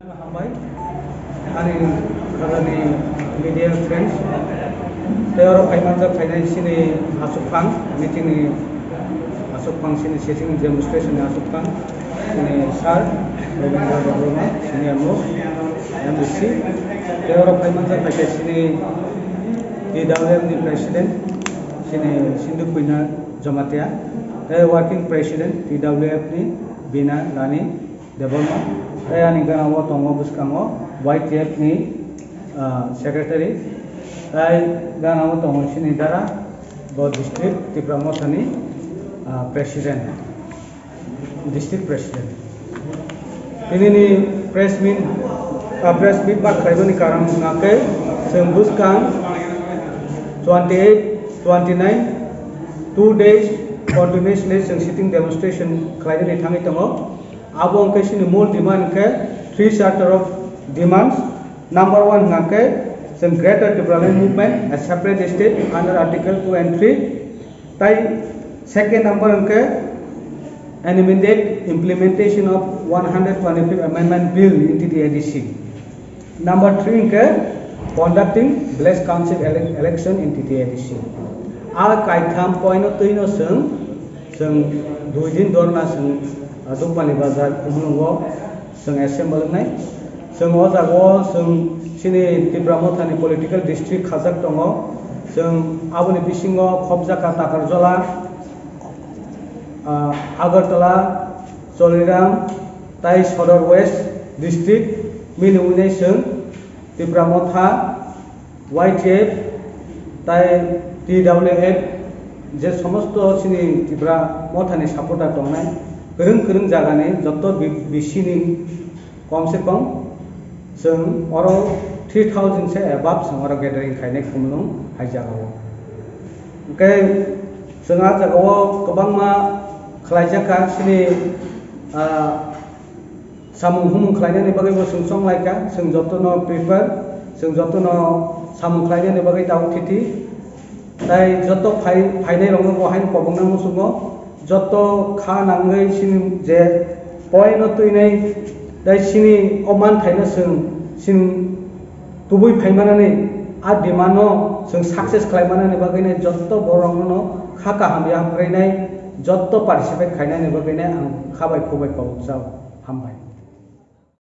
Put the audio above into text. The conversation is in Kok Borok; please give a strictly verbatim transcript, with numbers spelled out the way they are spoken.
Hambai, ani khajani media friends, tei oro phaimanjak phainai chini aswkphang, meeting ni aswkphang, chini sitting demonstration ni aswkphang, chini sir Robindra Debbarma, senior most M D C, tei oro phaimanjak phaikha chini T W F ni president, chini Sindhu Puina Jamatia, tei working president T W F ni Bina Rani Debbarma, tei ani gana o tongo bwskango Y T F ni, ah, secretary, tei gana o tongo chini dara, bo district Tipra Motha ni, ah, president, district president. Tini ni press meet, ah, press meet ba khlaimani karon hwnkha khe chwng bwskang twenty eight, twenty nine, two days continuously chwng sitting demonstration khlainani thangwi tongo. Abo hwnkhe chini mul demand hwnkhe three charter of demands. Number one hwnkhe chwng Greater Tipraland Movement, a separate state under Article two and three. Tai second number hwnkhe an immediate implementation of one hundred twenty-fifth Amendment Bill in T T A D C. Number three hwnkhe conducting village council ele-, election in T T A D C. A kaitham point o twino chwng, chwng dui din dorna chwng, ah, Dukpani Bazar Umlungo chwng assemble wngnai. Chwng o jaga o chwng chini Tipra Motha ni political district khajak tongo. Chwng aboni bisingo Khopjaka, Takarjala, ah, Agartala, Choliram, tai Sodor West District mili wngnai chwng Tipra Motha, Y T F, tai T W F, je somosto chini Tipra Motha ni supporter tongnai, kwrwng kwrwng jaga ni joto bi-, B C ni kom se kom chwng oro three thousand se above chwng oro gathering khainai khumlung hai jaga o. Hwnkhe chwng a jaga o kwbangma khlaijak kha chini, ah, samung humung khlainani bagwi bo chwng chong lai kha, chwng jotono prepare, chwng jotono samung khlainani bagwi tabuk thiti. Tai joto phai-, phainai rokno bo haino kobokna muchungo, joto kha nangwi chini je point no twinai, tai chini o manthaino chwng, chwng tubui phaimanani a demand no chwng success khlaimanani bagwino joto borokno kha kaham yapharwi nai, joto participate khainani bagwino ang kha bai khuk bai kobokjao. Hambai.